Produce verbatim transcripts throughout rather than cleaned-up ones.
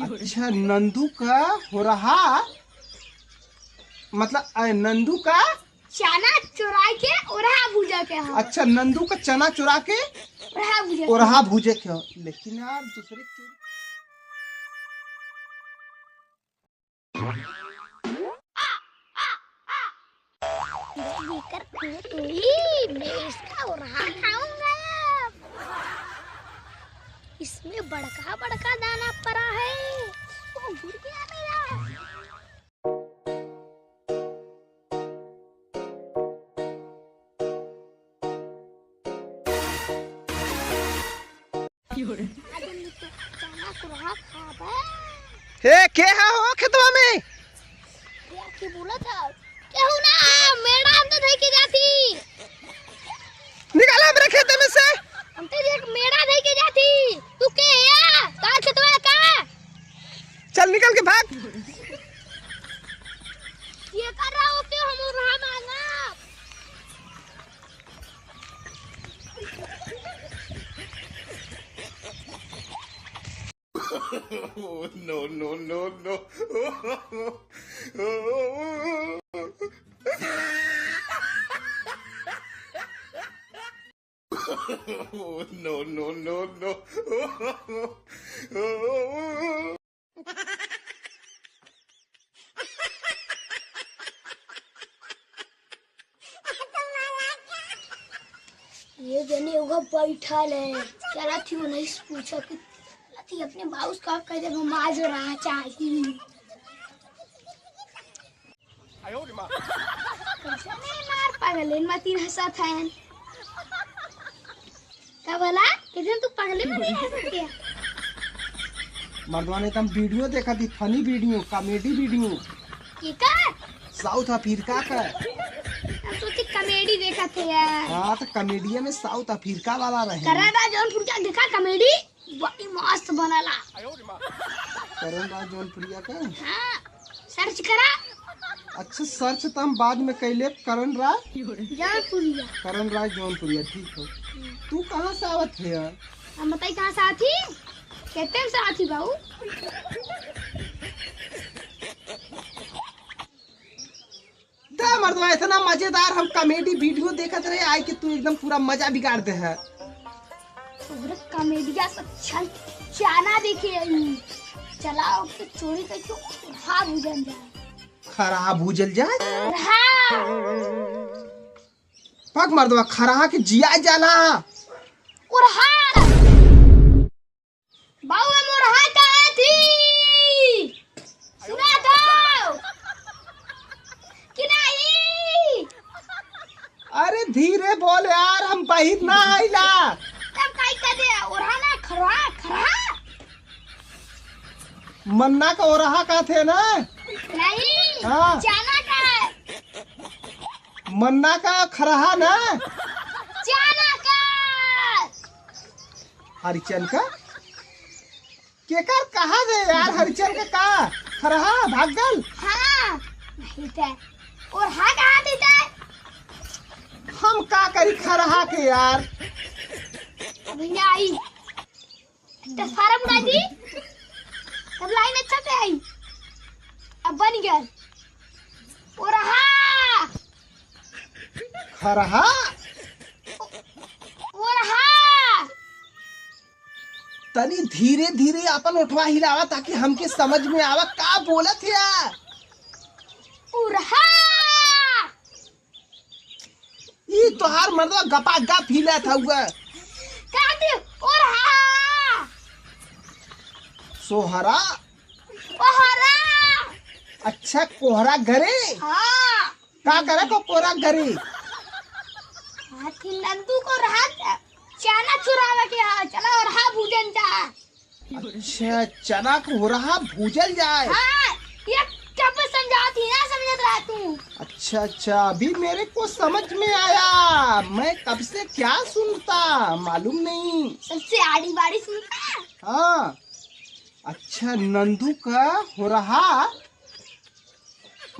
अच्छा, नंदू का होरहा, मतलब, अ, नंदू का चना चुराइ के ओरहा भूजे के ह। अच्छा, नंदू का चना चुरा के ओरहा भूजे के ह। ओरहा भूजे के ह। लेकिन यार, दूसरे की चोरी। मैं लेकर पूरी, मैं इसका उड़ा खाऊंगा अब। इसमें बड़का बड़का दाना पड़ा है। ओ, गिर गया मेरा। आज हम लोग तो चना कुरहा खाबे। हे, के हा हो खेतवा में? यार, के बोलत ह? केहू ना, मेड़ा हम तो धइ के जाती। निकाल हमरे खेते में से। हम तो एक मेड़ा धइ के जाती। तू के या? तार खेतवा का? चल निकल के भाग। ये कर रहा हो क्यों हम रहा मांगा? Oh, no, no, no, no. Oh, no, no, no, no. ये जने एगो बैठल है, चला थी उन्हीं से पूछा कि चला थी अपने बाबू से कब कह दे हम आज रहा चाही। कैसे नहीं मार पागल है, मती हंसत है। का बोला? किधर तू पगले में नहीं आ सकते? मर्दवा ने तम वीडियो देखा थी, funny video, comedy video। ये का? South Africa का। हम सोचे comedy देखा थे यार। हाँ, तो comedy में South Africa वाला रहे। करण राज जौनपुर का देखा comedy? बड़ी मस्त बनाला। करण राज जौनपुरिया का? हाँ, search करा। अच्छा, search तो हम बाद में कैले। करण राज? जौनपुरिया। करण राज जौनपुरिया, ठीक हो। तू कहाँ से आवत है यार? हम बताई कहाँ से आती? खेते में से आती बाबू। दा मर्दवा, इतना मजेदार हम comedy video देखत रहे, आए कि तू एकदम पूरा मजा बिगाड़ दे है। तोहरे कॉमेडिया से अच्छा चाना देखे आई। चला, ओके चोरी करके खराब हो जाए। खराब हो जल जाए? हाँ। पक मर्दवा, खरहा के जिया जाला। उरहा। बाऊ, हम ओरहा कहा थी? सुना तो? कि नहीं? अरे धीरे बोल यार, हम बहिर ना आइला। तब काई कह दे, ओरहा ना, खरहा, खरहा? मन्ना का ओरहा कहा थे ना? नहीं, हाँ। चाना का। मन्ना का खरहा ना? चाना का। हरिचन का? केकर कहा दे यार, हरिचन का का? खरहा भागल? हाँ, नहीं ते। ओरहा कहा देते? हम का करी खरहा के यार? अभी आई। तो फार्म उड़ा दी। तब लाइन अच्छा से आई। अब बन गया। ओरहा। खरहा? ओरहा। तनी धीरे धीरे अपन ओठवा हिलावा ताकि हमके समझ में आवा का बोलत है। उरहा। ई तोहार मर्दवा गपा गप हिलत हउआ। काटी ओरहा। सोहरा। कोहरा। अच्छा, कोहरा गरे? हाँ। का करे को कोहरा गरे? हाथी नंदू को रहा चाना चुरावे के है, चला ओरहा भूजन जा। अच्छा, चना को ओरहा भूजल जाए। हाँ, ये कब समझाती ना समझत रहा तू। अच्छा, अच्छा, अभी मेरे को समझ में आया, मैं कब से क्या सुनता, मालूम नहीं। सबसे आड़ी बाड़ी सुनता। हाँ। अच्छा, नंदू का होरहा,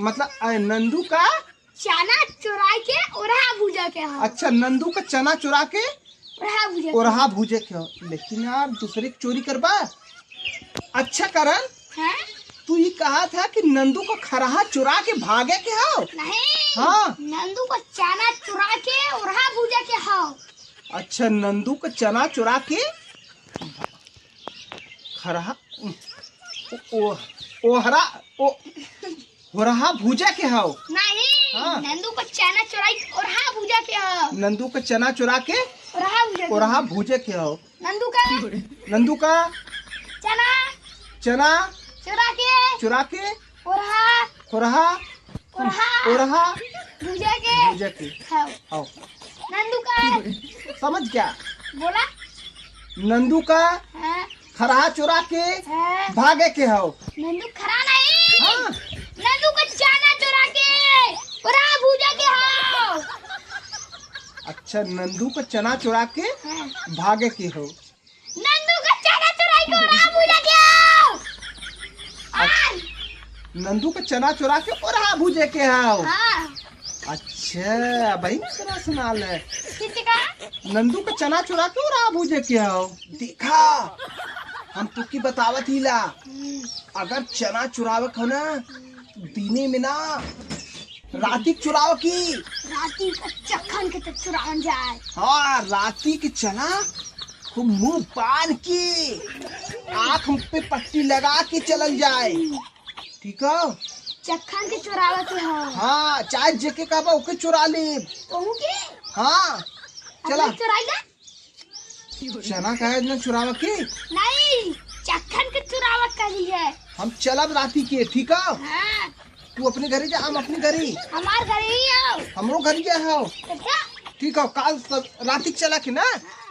मतलब, अ, नंदू का चना चुराइ के ओरहा भूजे के ह। अच्छा, नंदू का चना चुरा के ओरहा भूजे के ह। ओरहा भूजे के ह। लेकिन यार, दूसरे के चोरी करबा? अच्छा करण, हाँ? तू ई कहत ह कि नंदू क खरहा चुरा के भागे के हौ? नहीं। हाँ। नंदू क चना चुरा के ओरहा भूजे के हौ। अच्छा, नंदू क चना चुरा के खरहा, ओ, ओ, ओहरा, ओ, होरहा भूजे के हौ। नहीं, हाँ। नंदू क चना चुराई ओरहा भूजे के हौ। नंदू क चना चुरा के ओरहा भूजे के ओरहा हौ। भूजे के हौ। नंदू क नंदू क चना चना चुरा के चुरा के ओरहा होरहा ओरहा ओरहा भूजे के भूजे के हौ। हौ। नंदू क समझ गया? बोला। नंदू क हाँ। खरहा चुरा के हाँ। भागे के हौ। नंदू खरहा नहीं। हाँ। नंदू क चना चुरा के ओरहा भूजे के हौ। अच्छा, नंदू क चना चुरा के हाँ। भागे के हौ। नंदू क चना चुराई के ओरहा भूजे के हौ। अच्छा। नंदू क चना चुरा के ओरहा भूजे के हौ। हाँ। अच्छा, अबहीं सुना सुना ले। किसी का? नंदू क चना चुरा के ओरहा भूजे के हौ। देखा, हम तुकी बतावत ही ला, हम्म। अगर चना चुरावे क हौ ना, हम्म। दिने में ना, राती क चुरावे की। राती क चक्खन के तो चुरावन जाए। हाँ, राती क चना खूब मुंह बांध के, आँख पे पट्टी लगा के चलल जाए। ठीक हौ? चक्खन के चुरावे के हौ। हाँ, चाहे जेके कहबा ओके चुरा लेब। तोहू के? हाँ, अब चला। मैं चुराई ना। चना काहे न चुरावे के? नहीं, चक्खन के चुरावे के ही है। हम चलब राती के, ठीक हौ? हाँ। तू अपने घरे जा, हम अपने घरे। हमार घरे ही आओ। हमरो घरे जा हौ। अच्छा। ठीक हौ, काल सब राती के चला के ना? हाँ।